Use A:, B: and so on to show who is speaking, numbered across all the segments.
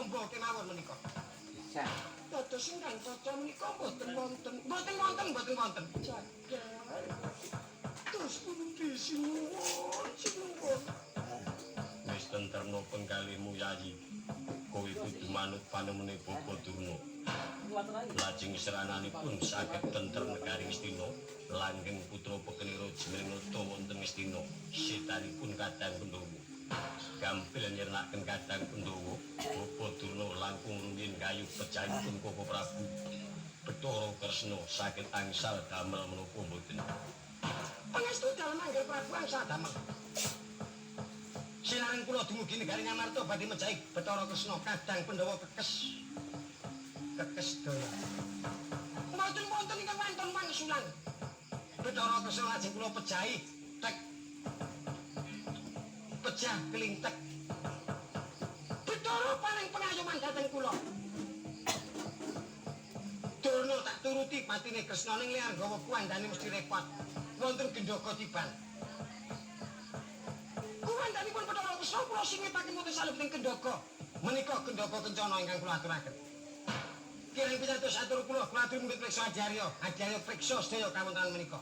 A: tombo kemawon menika.
B: Bisa.
A: Dados ingkang kaca menika mboten wonten. Mboten wonten, mboten wonten. Jagal. Terus pundi sinuwun, sinuwun.
C: Wis tentremno penggalimu Yayi. Kowe kudu manut panemune Bapa Durna. Lajeng serananipun saged tentrem negari Ngastina, langgeng putra pekenira Jemrenata wonten Ngastina. Setanipun Kadang Pandhawa. Gampil nyirnaken Kadang Pandhawa, Bapa Durna langkung rumiyin gayuh pejahipun Koko Prabu Bathara Kresna saged angsal damel menapa mboten.
A: Pangestu dalem Angger Prabu angsal damel. Sinareng kula dumugi negari Ngamarta badhe mejahi Bathara Kresna Kadang Pandhawa kekes. Kekes daya. Mboten wonten ingkang wonten wangsulan. Bathara Kresna lajeng kula pejahi tek. Pejah kelintek. Bathara paring pengayoman dhateng kula. Durna tak turuti patine Kresna ning liar nggawa kuwandane mesti repot. Wonten gendhoga tiban. Kuwandanipun Bathara Kresna kula singetaken wonten salebeting gendhoga. Menika gendhoga kencana ingkang kula aturaken. Kirang pitados atur kula, kula aturi mundhut priksa Ajarya. Ajarya priksa sedaya kawontenan menika.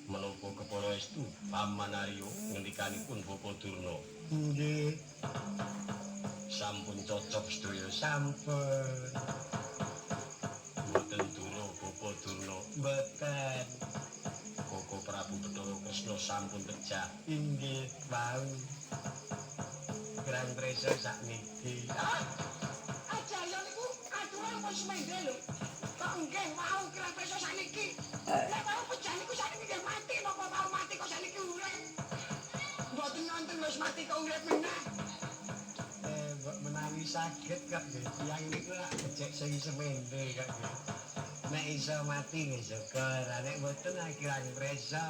C: Menapa kepara estu Paman Arya ngendikanipun Bapa Durna?
A: Nggih,
C: Sampun cocok sedaya.
A: sampun.
C: Mboten dura Bapa Durna.
A: Mboten.
C: Koko Prabu Bathara Kresna sampun pejah.
A: Inggih, wau. Kirang priksa sakniki. Ah! Ajarya niku aturan pun semende lho. Kok nggih wau kirang priksa sakniki. Nek wau pejah niku sakniki nggih mati napa wau mati kok sakniki urip. Mboten nonton wis mati kok urip meneh. Mbok menawi saged kok nggih. Tiyang niku lak becik sing semende kok nggih. Nek iso mati nggih syukur, nek mboten kirang priksa.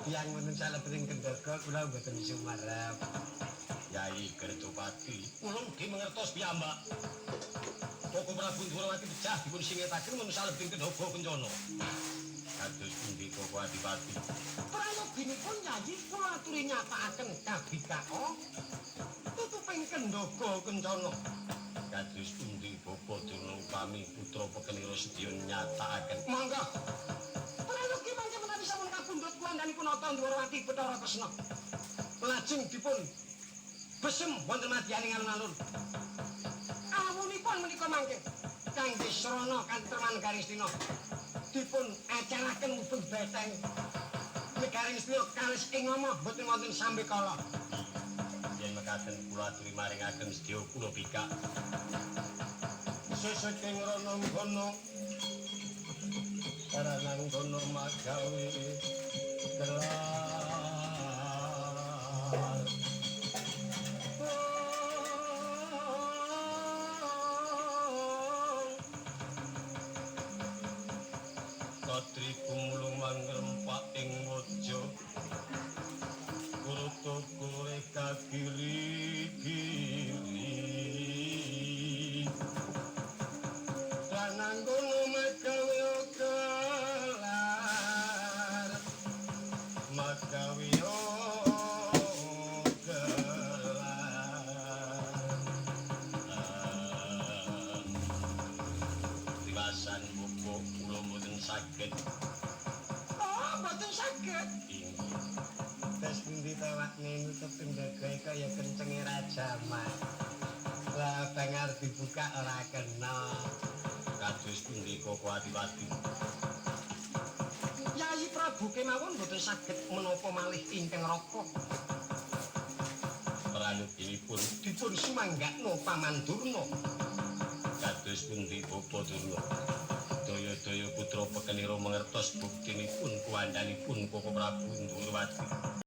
A: Tiyang wonten salebeting kendhaga kula mboten sumerep.
C: Yai Kertopati, kula ugi mangertos piyambak. Koko Prabu Ndhurawati pejah dipun singetaken wonten salebeting kendhaga kencana. Kados pundi Koko Adipati?
A: Prayoginipun Yayi kula aturi nyatakaken kabikao tutuping kendhaga kencana.
C: Kados pundi Bapa Durna upami putra pekenira sedaya nyatakaken?
A: Monggo. Prayogi mangke menawi sampun kapundhut kuwandanipun Nata Ndhurawati Bathara Kresna. Lajeng dipun besem wonten madyaning alun-alun. Awunipun menika mangke kangge srana kantreman negari Ngastina. Dipun acaraken mubeng beteng. Negari Ngastina kalis ing omah boten wonten sambekala.
C: Yen mekaten kula aturi maringaken sedaya kula bikak. Sesuk ing Rananggana Rananggana magawe gelar. Katri kumulung mangrempak ing waja Kuruta kure kagiri-giri Rananggana magawe gelar magawe gelar. Tiwasan Bapa kula mboten saged.
A: Oh, mboten saged.
C: Inggih.
A: Terus pundi to wakne nutup kendhaga kaya kencenge rajaman. Lah bang arep dibuka ora kena.
C: Kados pundi Koko Adipati?
A: Yayi Prabu kemawon mboten saged menapa malih ingkang raka.
C: Prayoginipun
A: Dipun sumanggakno Paman Durna.
C: Kados pundi Bapa Durna? Daya-daya putra pekenira mangertos buktinipun kuwandanipun Koko Prabu Ndhurawati.